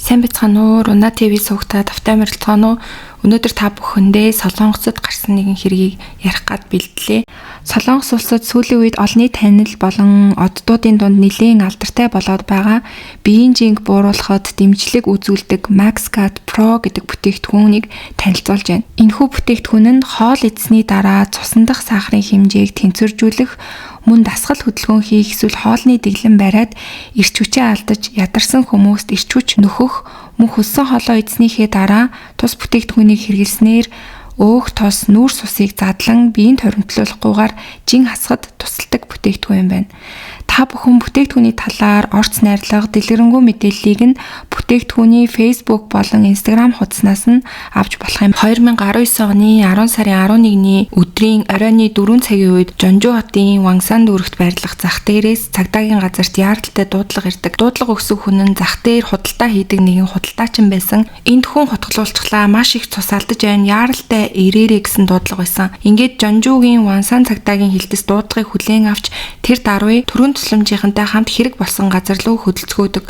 Сайн байцгаана уу? Руна ТV сувагта тавтай морилцгооно уу? Өнөөдөр та бүхэндээ Солонгосод гарсан нэгэн хэргийг ярих гад бэлтлээ. Солонгос улсад сүүлийн үед олонний танил болон оддуудын дунд нэлээн алдартай болоод байгаа биеийн жинг бууруулахад дэмжлэг үзүүлдэг MaxCut Pro гэдэг бүтээгдэхүүнийг танилцуулж байна. Энэхүү бүтээгдэхүүн нь хоол идсэний дараа цусан дах сахарын хэмжээг тэнцвэржүүлэх, мөн дасгал хөдөлгөөн хийх эсвэл хоолны дэглэм бариад эрч хүчээ алдаж ядарсан хүмүүст эрч хүч нөхөх, мөн хөлсөн хоолоо идснийхээ дараа тус бүтээгдэхүүнийг хэрэглэснээр өөх тос нүүрс усыг задлан биеийн торимтлуулахгүйгээр жин хасахад тусалдаг бүтээгдэхүүн юм байна. Та бүхэн бүтээгдэхүүний талаар орц найрлага, дэлгэрэнгүй мэдээллийг нь бүтээгдэхүүний Facebook болон Instagram хуудаснаас нь авч болох юм. 2019 оны 10 сарын 11-ний өдрийн оройн 4 цагийн үед Жонжу хотын Вансан дүүрэгт байрлах зах дээрээс цагдаагийн газарт яаралтай дуудлага ирдэг. Дуудлага өгсөн хүн нь зах дээр худалдаа хийдэг нэгэн худалдаачин байсан. Энд хүн хутгалуулчихлаа, маш их цус алдаж байна, яаралтай ирээрэй гэсэн дуудлага байсан. Ингээд Жонжугийн Вансан цагдаагийн хилдэс дуудлагыг хүлээн авч тэр даруй түргэн тусламжийнхантай хамт хэрэг болсон газар руу хөдөлцгөөдөг.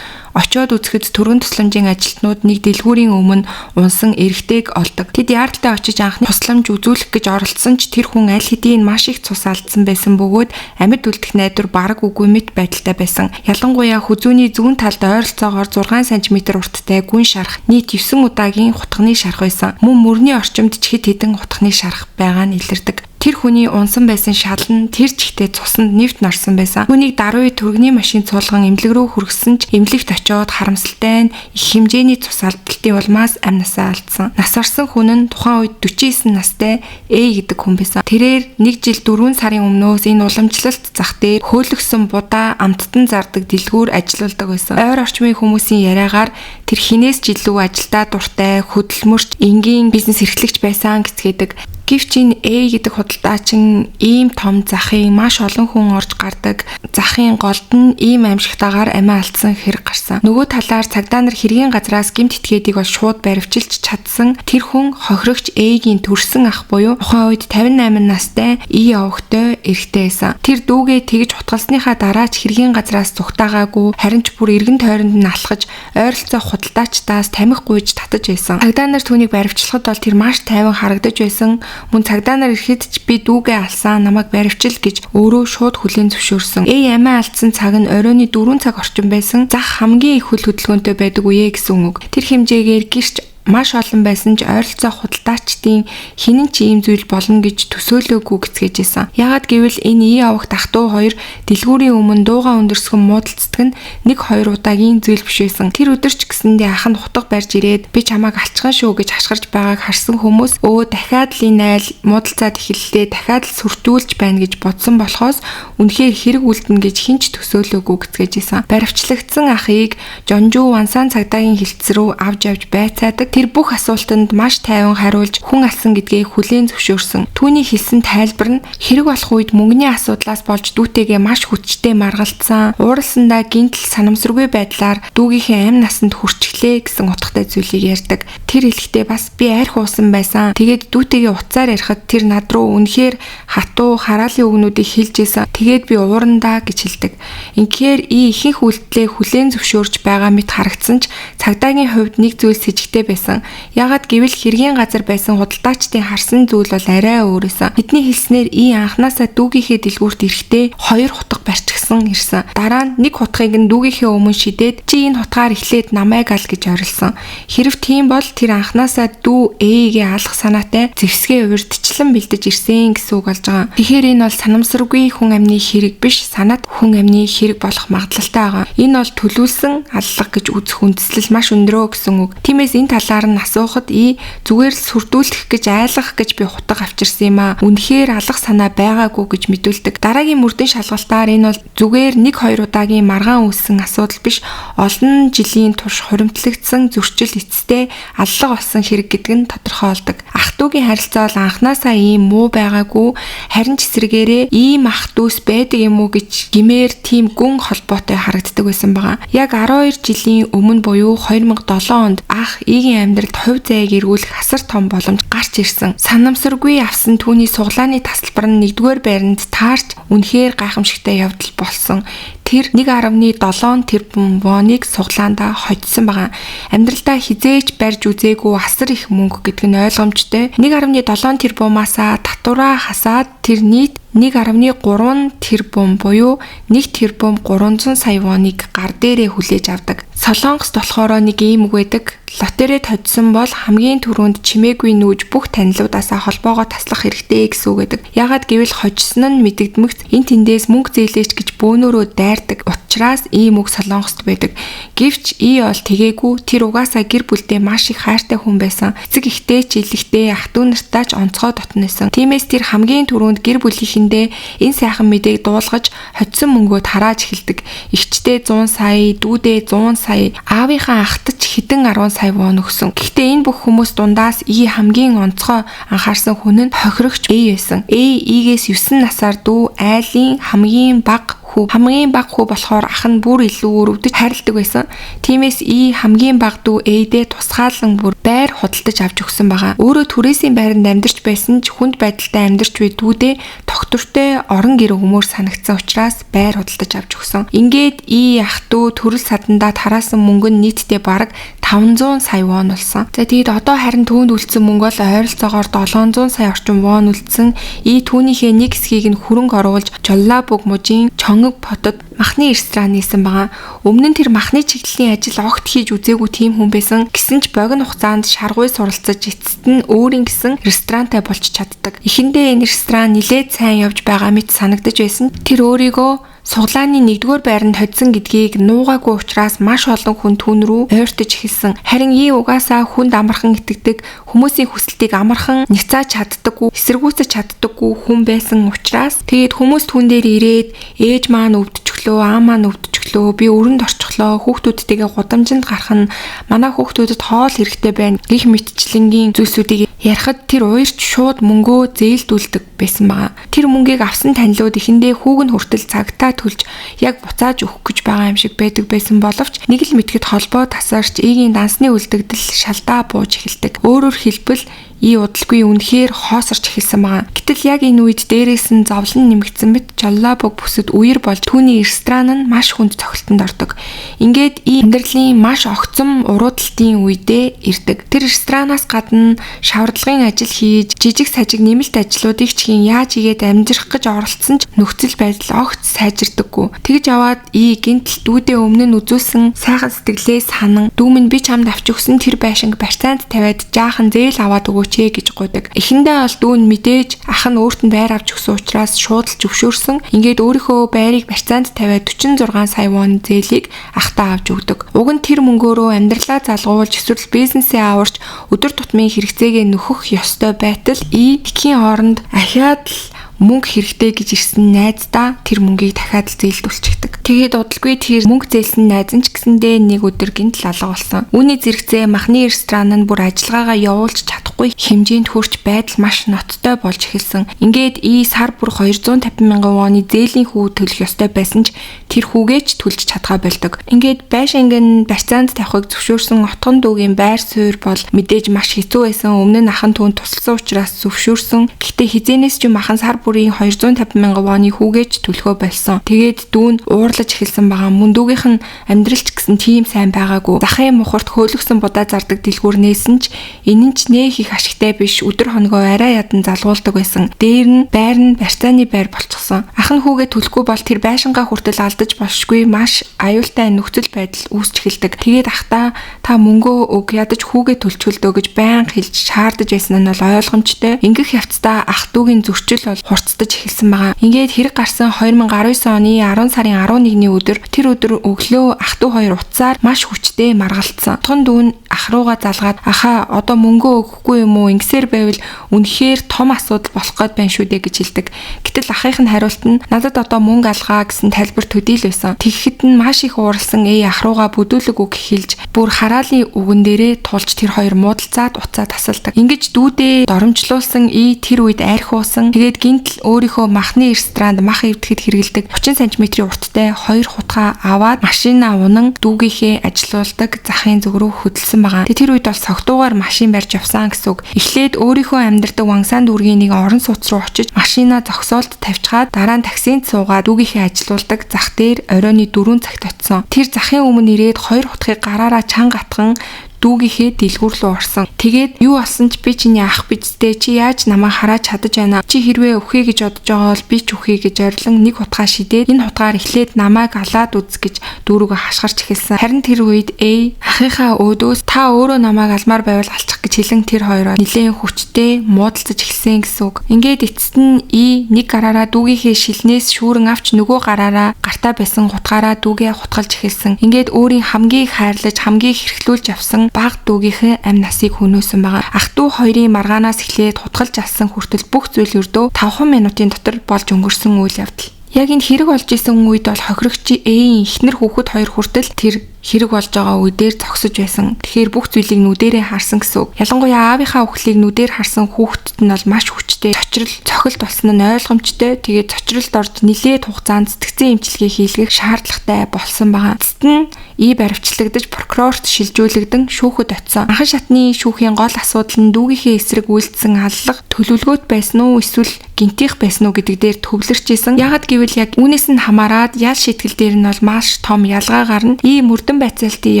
Очоод үзэхэд түргэн тусламжийн ажилтнууд нэг дэлгүүрийн өмнө унсан эрэгтэйг олдог. Тэд яаралтай очиж анхны тусламж үзүүлэх гэж оролдсон ч тэр хүн аль хэдийн маш их цус алдсан байсан бөгөөд амьд үлдэх найдвар бараг үгүй мэт байдалтай байсан. Ялангуяа хүзүүний зүүн талд ойролцоогоор 6 см урттай гүн шарх, нийт 9 удаагийн хутганы шарх байсан. Мөн мөрний орчимд ч хэд хэдэн хутганы шарх байгаа нь илэрдэг. Тэр хүний унсан байсан шал нь тэр чигтээ цуснд нэвт норсон байсан. Түүнийг даруй түргэний машин цуулган эмнэлэг рүү хүргэсэн ч эмнэлэгт очиод харамсалтай нь их хэмжээний цус алдалтын улмаас амь насаа алдсан. Нас орсон хүн нь тухайн үед 49 настай Э гэдэг хүн байсан. Тэрээр 1 жил 4 сарын өмнөөс энэ уламжлалт зах дээр хөөлгсөн будаа амттан зардаг дэлгүүр ажиллаулдаг байсан. Ойр орчмын хүмүүсийн яриагаар тэр хинээс ч илүү ажилдаа дуртай, хөдөлмөрч, энгийн бизнес эрхлэгч байсан гэцгээдэг. Гэвч энэ A гэдэг худалдаачин ийм том захын маш олон хүн орж гардаг захын голд нь ийм аимшигтайгаар амиа алдсан хэрэг гарсан. Нөгөө талаар цагдаа нар хэргийн газраас гэмт этгээдийг бол шууд баривчилж чадсан. Тэр хүн хохирогч A-гийн төрсөн ах буюу тухайн үед 58 настай И овогтой эрэгтэй байсан. Тэр дүүгээ тэгж хутгалсныхаа дараа ч хэргийн газраас зүгтаагаагүй, харин ч бүр эргэн тойронд нь алхаж ойролцоох худалдаачдаас тамхи гуйж татаж байсан. Цагдаа нар түүнийг баривчлахад бол тэр маш тайван харагдаж байсан. Мөн цагдаа нар ирэхэд ч би дүүгээ алсан, намайг баривчил гэж өөрөө шууд хүлээн зөвшөөрсөн. Эй амиа алдсан цаг нь оройн 4 цаг орчим байсан. Зах хамгийн их хөл хөдөлгөөнтэй байдаг үе гэсэн үг. Тэр хэмжээгээр гэрч маш олон байсан ч ойролцоох худалдаачдын хинэн ч ийм зүйл болно гэж төсөөлөөгүй гэцгээжсэн. Яагаад гэвэл энэ И овогт ах дүү хоёр дэлгүүрийн өмнө дуугаа өндөрсгөн муудалцдаг нь 1-2 удаагийн зүйл биш байсан. Тэр өдөр ч гэсэндээ ах нь хутга барьж ирээд би чамайг алчхан шүү гэж хашгирч байгааг харсан хүмүүс өө дахиад л энэ айл муудалцаад эхэллээ, дахиад л сүрдүүлж байна гэж бодсон болохоос үнэхээр хэрэг үлдэнэ гэж хэн ч төсөөлөөгүй гэцгээжсэн. Баривчлагдсан ахыг Жонжу Вансан цагдаагийн хилцс рүү авч явж байцаадаг. Тэр бүх асуултанд маш тайван хариулж хүн алсан гэдгээ хүлээн зөвшөөрсөн. Түүний хэлсэн тайлбар нь хэрэг болох үед мөнгөний асуудлаас болж дүүтэйгээ маш хүчтэй маргалдсан. Ууралсандаа гинтл санамсаргүй байдлаар дүүгийнхээ амь насанд хүрчихлээ гэсэн утгатай зүйлийг ярьдаг. Тэр хэлэхдээ бас би арх уусан байсан. Тэгээд дүүтэйгээ утсаар ярихад тэр над руу үнэхээр хатуу хараалын үгнүүдийг хэлж исэн. Тэгээд би уурандаа гэж хэлдэг. Инхээр и ихэнх үйлдэлээ хүлээн зөвшөөрч байгаа мэт харагдсан ч цагдаагийн хувьд нэг зүйл сэжигтэй байсан. Яагаад гэвэл хэргийн газар байсан худалдаачдын харсан зүйл бол арай өөр байсан. Тэдний хэлснээр И анханасаа дүүгийнхээ дэлгүүрт ирэхдээ 2 хутга барьчихсан ирсэн. Дараа нь нэг хутгийг нь дүүгийнхээ өмнө шидээд чи энэ хутгаар эхлээд намайг ал гэж орилсон. Хэрв тийм бол тэр анханасаа дүү Э-гээ алах санаатай зэвсгээ урьдчилан бэлдэж ирсэн гэсэн үг болж байгаа. Тэгэхээр энэ бол санамсаргүй хүн амны хэрэг биш, санаат хүн амны хэрэг болох магадлалтай байгаа. Энэ бол төлөвлөсөн аллага гэж үзэх үндслэл маш өндрөө гэсэн үг. Тиймээс энэ талаар нь асуухад И зүгээр л сүрдүүлэх гэж айлгах гэж би хутга авчирсан юм аа. Үнэхээр алах санаа байгаагүй гэж мэдүүлдэг. Дараагийн мөрдөн шалгалтаар энэ бол зүгээр 1-2 удаагийн маргаан үүссэн асуудал биш, олон жилийн турш хуримтлагдсан зөрчил эцэстээ аллага болсон хэрэг гэдэг нь тодорхойлдог. Ах дүүгийн харилцаа бол анханасаа ийм муу байгаагүй, харин ч эсрэгээрээ ийм ах дүүс байдаг юм уу гэж гимээр тийм гүн холбоотой харагддаг байсан байгаа. Яг 12 жилийн өмнө буюу 2007 онд ах Игийн амьдралд хувь заяаг эргүүлэх асар том боломж гарч ирсэн. Санамсаргүй авсан түүний суглааны тасалбар нь 1-р байранд таарч үнэхээр гайхамшигтай явдал болсон. Тэр 1.7 тэрбум воныг суглаандаа хожсон байгаа. Амьдралдаа хизээч барьж үзээгүй асар их мөнгө гэдэг нь ойлгомжтой. 1.7 тэрбумаасаа татвараа хасаад тэр нийт 1.3 тэрбум буюу 1 тэрбум 300 сая воныг гар дээрээ хүлээж авдаг. Солонгост болохоор нэг ийм үг байдаг. Лотерейд хоцсон бол хамгийн түрүүнд чимээгүй нүүж бүх танилуудаасаа холбоогоо таслах хэрэгтэй гэсэн үг байдаг. Яагаад гэвэл хожсон нь мэдэгдмэгц энэ тэндээс мөнгө зээлээч гэж бөөнөрөө дайрдаг. Учираас ийм үг Солонгост байдаг. Гэвч И бол тэгээгүй, тэр угаасаа гэр бүлдээ маш их хайртай хүн байсан. Эцэг эхтэй ч илэгтэй, ах дүү нартаа ч онцгой дотно байсан. Тиймээс тэр хамгийн түрүүнд гэр бүлийнхэндээ энэ сайхан мэдээг дуулгаж хоцсон мөнгөө тарааж эхэлдэг. Эгчтэй 100 сая, дүүдээ 100 сая, аавынхаа ахт ч хэдэн 10 сая вон өгсөн. Гэхдээ энэ бүх хүмүүс дундаас И хамгийн онцгой анхаарсан хүн нь хохирогч Эй байсан. Эй Игээс 9 насаар дүү, айлын хамгийн бага хүү. Хамгийн бага хүү болохоор ах нь бүр илүү өрөвдөж хайрладаг байсан. Тиймээс И хамгийн бага дүү Эйдээ тусгаалan бүр байр худалдаж авч өгсөн байгаа. Өөрөө түрээсийн байранд амьдарч байсан ч хүнд байдалтай амьдарч буй дүүдээ тогтвортой орон гэр өгмөр санагдсан учраас байр худалдаж авч өгсөн. Ингээд И ах дүү төрөл садандаа тараасан мөнгө нь нийтдээ бараг 500 сая вон болсон. За тэгээд одоо харин түүнд үлдсэн мөнгө бол ойролцоогоор 700 сая орчим вон үлдсэн. И түүнийхээ нэг хэсгийг нь хөрөнгө оруулж Жоллабуг мужийн Чонгог хотод махны ресторан нээсэн байгаа. Өмнө нь тэр махны чиглэлийн ажил огт хийж үзээгүй тийм хүн байсан. Гэсэн ч богино хугацаанд шаргуй суралцаж эцэст нь өөрийн гэсэн ресторантай болж чаддаг. Эхэндээ энэ ресторан нилээд сайн явж байгаа мэт санагдаж байсан. Тэр өөрийгөө суглааны 1-р байранд хоцсон гэдгийг нуугаагүй учраас маш олон хүн түүн рүү ойртож эхэлсэн. Харин И угаасаа хүнд амархан итгэдэг, хүмүүсийн хүсэлтийг амархан няцааж чаддаггүй, эсэргүүцэж чаддаггүй хүн байсан учраас тэгээд хүмүүс түүн дээр ирээд ээж маань өвдчихлөө, аа маань өвдчихлөө, би өрөнд орчихлоо, хүүхдүүдтэйгээ гудамжинд гарах нь манай хүүхдүүдэд хоол хэрэгтэй байна гэх мэтчлэнгийн зүйлсүүдийг ярихад тэр уярч шууд мөнгөө зээлдүүлдэг байсан байгаа. Тэр мөнгийг авсан танилуд эхэндээ хүүг нь хүртэл цагтаа төлж яг буцааж өгөх гэж байгаа юм шиг байдаг байсан боловч нэг л мэтгэд холбоо тасарч Игийн дансны үлдэгдэл шалдаа бууж эхэлдэг. Өөрөөр хэлбэл И удалгүй үнэхээр хоосорч эхэлсэн байгаа. Гэтэл яг энэ үед дээрээс нь зовлон нэмэгдсэн мэт Жоллабуг бүсэд үер болж түүний ресторан нь маш хүнд цохилтонд ордог. Ингээд И амьдралын маш огцом уруудалтын үедээ ирдэг. Тэр ресторанаас гадна шаварлагын ажил хийж, жижиг сажиг нэмэлт ажлуудыг ч хийн яаж игээд амжирах гэж оролцсон ч нөхцөл байдал огт сайжирдаггүй. Тэгж аваад И гинтл дүүдээ өмнө нь үзүүлсэн сайхан сэтгэлээ санан дүү минь би чамд авч өгсөн тэр байшинг барьцаанд тавиад жаахан зээл аваад өгөөч гэж гуйдаг. Эхэндээ бол дүү нь мэдээж ах нь өөрт нь байр авч өгсөн учраас шууд л зөвшөөрсөн. Ингээд өөрийнхөө байрыг барьцаанд тавиад 46 сая вон зээлийг ахтаа авч өгдөг. Уг нь тэр мөнгөөрөө амьдралаа залгуулж эсвэл бизнесээ аварч өдөр тутмын хэрэгцээгээ нөхөх ёстой байтал И эхийн оронд ахиад л мөнгө хэрэгтэй гэж ирсэн найздаа тэр мөнгийг дахиад л зээлдүүлчихдэг. Тэгээд удалгүй тэр мөнгө зээлсэн найз нь ч гэсэндээ нэг өдөр гинт л алга болсон. Үүний зэрэгцээ махны ресторан нь бүр ажиллагаагаа явуулж чадахгүй хэмжээнд хүрч байдал маш ноцтой болж эхэлсэн. Ингээд И сар бүр 250 мянган воны зээлийн хүү төлөх ёстой байсан ч тэр хүүгээ ч төлж чадгаа болдог. Ингээд байшинг нь барьцаанд тавихыг зөвшөөрсөн отгон дүүгийн байр суурь бол мэдээж маш хэцүү байсан. Өмнө нь ахан түүнд тусалсан учраас зөвшөөрсөн. Гэхдээ хизээнээс ч юм ахан сар бүрийн 250 мянган воны хүүгээч төлөхөө болсон. Тэгээд дүүн уурлаж эхэлсэн байгаа. Мөн дүүгийнх нь амьдралч гэсэн тийм сайн байгаагүй. Захын мухарт хөөлгсөн будаа зардаг дэлгүүр нээсэн ч энэ нь ч нэх их ашигтай биш. Өдөр хоногоо арай ядан залгуулдаг байсан. Дээр нь байр нь барьцааны байр болчихсон. Ах нь хүүгээ төлөхгүй бол тэр байшингаа хүртэл алдаж болшгүй маш аюултай нөхцөл байдал үүсч эхэлдэг. Тэгээд ахтаа та мөнгөө өг, ядаж хүүгээ төлчгөлдөө гэж байнга хэлж шаардаж байсан нь бол ойлгомжтой. Ингэх явцдаа ах дүүгийн зөрчил бол хурцдаж эхэлсэн байгаа. Ингээд хэрэг гарсан 2019 оны 10 сарын 11-ний өдөр тэр өдөр өглөө ах дүү хоёр утсаар маш хүчтэй маргалдсан. Отгон дүү нь ах руугаа залгаад ахаа одоо мөнгөө өгөхгүй юм уу? Ингэсээр байвал үнэхээр том асуудал болох гээд байна шүү дээ гэж хэлдэг. Гэтэл ахынх нь хариулт нь надад одоо мөнгө алгаа гэсэн тайлбар төдийл байсан. Тэгэхэд нь маш их ууралсан ах руугаа бүдүүлэг үг хэлж бүр хараад Дараалын үгэн дээрээ тулж тэр хоёр муудалцаад уцаа тасалдаг. Ингэж дүүдээ доромжлуулсан И тэр үед архиусан. Тэгээд гинтл өөрийнхөө махны ресторанд мах эвдэхэд хэрэгэлдэг 30 см урттай 2 хутгаа аваад машина унан дүүгийнхээ ажилуулдаг захын зүг рүү хөдөлсөн байгаа. Тэр үед бол согтуугаар машин барьж явсан гэсэн үг. Эхлээд өөрийнхөө амьдардаг Вансан дүүргийн нэг орон сууц руу очиж машина зогсоолд тавьчихад дараа нь таксинд суугаад дүүгийнхээ ажилуулдаг зах дээр оройн 4 цагт очисон. Тэр захын өмнө ирээд 2 хутгийг гараараа чанга атган дүүгийнхээ дэлгүүр рүү орсон. Тэгээд юу болсон ч би чиний ах бидтэй, чи яаж намайг хараад чадаж байна? Чи хэрвээ үхье гэж бодож байгаа бол би ч үхье гэж орилон нэг хутгаа шидээд энэ хутгаар эхлээд намайг алаад үз гэж дүүрүүгээ хашгирч эхэлсэн. Харин тэр үед A ахынхаа өөдөөс та өөрөө намайг алмаар байвал алчих гэж хэлэн тэр хоёроо нилээн хүчтэй муудалцаж эхэлсэн гэсэн үг. Ингээд эцэст нь И нэг гараараа дүүгийнхээ шилнээс шүүрэн авч нөгөө гараараа гартаа байсан хутгаараа дүүгээ хутгалж эхэлсэн. Ингээд өөрийн хамгийн хайрлаж хамгийн хэрэглүүлж авсан баг дүүгийнхээ амь насыг хөнөөсөн байгаа. Ах дүү хоёрын маргаанаас эхлээд хутгалж алсан хүртэл бүх зүйл ердөө 5 минутын дотор болж өнгөрсөн үйл явдал. Яг энэ хэрэг болж исэн үед бол хохирогч Э-ийн эхнэр хүүхэд хоёр хүртэл тэр хэрэг болж байгаа үедээр зогсож байсан. Тэгэхээр бүх зүйлийг нүдэрээ харсан гэсэн үг. Ялангуяа аавынхаа үхлийг нүдээр харсан хүүхдэд нь бол маш хүчтэй цочрол цохилт болсон нь ойлгомжтой. Тэгээд цочролд орж нилээд хугацаанд сэтгцэн эмчилгээ хийлгэх шаардлагатай болсон байгаа. Эцэст нь И баривчлагдаж прокурорт шилжүүлэгдэн шүүхэд очсон. Анхан шатны шүүхийн гол асуудал нь дүүгийнхээ эсрэг үйлдсэн аллага төлөвлөгөөт байсан уу эсвэл гинтийнх байсан уу гэдэг дээр төвлөрч исэн. Яагад гэвэл яг үүнээс нь хамаарат ял шийтгэл дээр нь бол маш том ялгаа гарна. И мөрдөн байцаалтын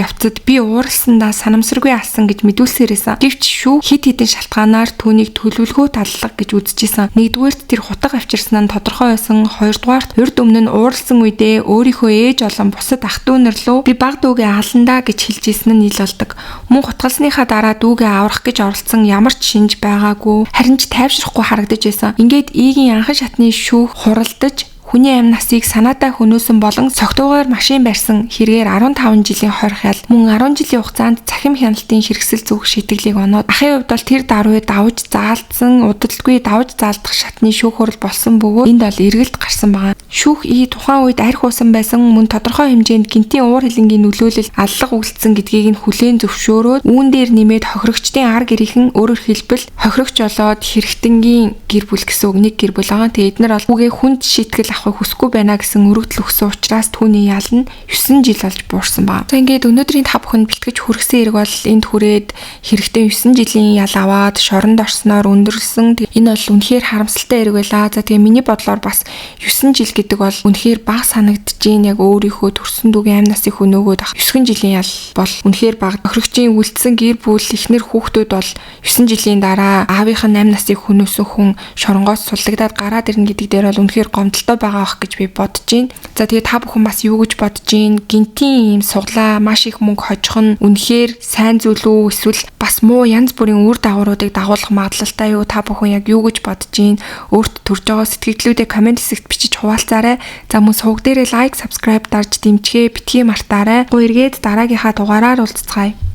явцад би ууралсандаа санамсаргүй алсан гэж мэдүүлсээр байсан. Гэвч шүүх хэд хэдэн шалтгаанаар түүнийг төлөвлөгөөт аллага гэж үзчихсэн. Нэгдүгээрт тэр хутга авчирсан нь тодорхой байсан. Хоёрдугаарт урд өмнө нь ууралсан үедээ өөрийнхөө ээж болон бусад ах дүү нар руу би баг дүүгээ аландаа гэж хэлж исэн нь ил болдог. Мөн хутгалсныхаа дараа дүүгээ аврах гэж оролцсон ямар ч шинж байгаагүй. Харин ч тайвшрахгүй харагдаж байсан. Ингээд Игийн анхан шатны шүүх хуралдаж хүний амь насыг санаатаа хөнөөсөн болон согтуугаар машин барьсан хэрэгээр 15 жилийн хорих ял мөн 10 жилийн хугацаанд цахим хяналтын хэрэгсэл зүүх шийтгэлийг оноод ахын хувьд бол тэр даруй давж заалдсан удалгүй давж заалдах шатны шүүх хурал болсон бөгөөд энд бол эргэлт гарсан байгаа. Шүүх И тухайн үед арх уусан байсан мөн тодорхой хэмжээнд гинтийн уур хилэнгийн нөлөөлөл аллага үлдсэн гэдгийг нь хүлээн зөвшөөрөөд үүн дээр нэмээд хохирогчдын ар гэрийнхэн өөрөөр хэлбэл хохирогч болоод хэрэгтэнгийн гэр бүл гэсэн үг нэг гэр бүл байгаа. Тэгээ эднэр бол хүүгээ хүнд шийтгэл авахыг хүсэхгүй байна гэсэн өргөдөл өгсөн учраас түүний ял нь 9 жил болж буурсан байна. За ингээд өнөөдрийн та бүхэнд бэлтгэж хүргэсэн хэрэг бол энд хүрээд хэрэгтэй 9 жилийн ял аваад шоронд орсноор өндөрлсөн. Энэ бол үнэхээр харамсалтай хэрэг байлаа. За тэгээ миний бодлоор бас 9 жил гэдэг бол үнэхээр бага санагдаж гин яг өөрийнхөө төрсөн дүүгийн амь насыг хөнөөгөөд 9 жилийн ял бол үнэхээр бага. Хохирогчийн үлдсэн гэр бүл эхнэр хүүхдүүд бол 9 жилийн дараа аавынх нь амь насыг хөнөөсөн хүн шоронгоос суллагдаад гараад ирнэ гэдэг дээр бол үнэхээр гомдолтой байгаа байх гэж би бодож байна. За тэгээ та бүхэн бас юу гэж бодож байна? Гинтийн ийм суглаа маш их мөнгө хожих нь үнэхээр сайн зүйл үү эсвэл бас муу янз бүрийн үр дагавруудыг дагуулах магадлалтай юу? Та бүхэн яг юу гэж бодож байна? Өөрт төрж байгаа сэтгэгдлүүдээ коммент хэсэгт бичиж хуваалцаарай. За мөн сувг дээрээ лайк, subscribe дарж дэмжихээ битгий мартаарай. Гоо эргээд дараагийнхаа дугаараар уулзцгаая.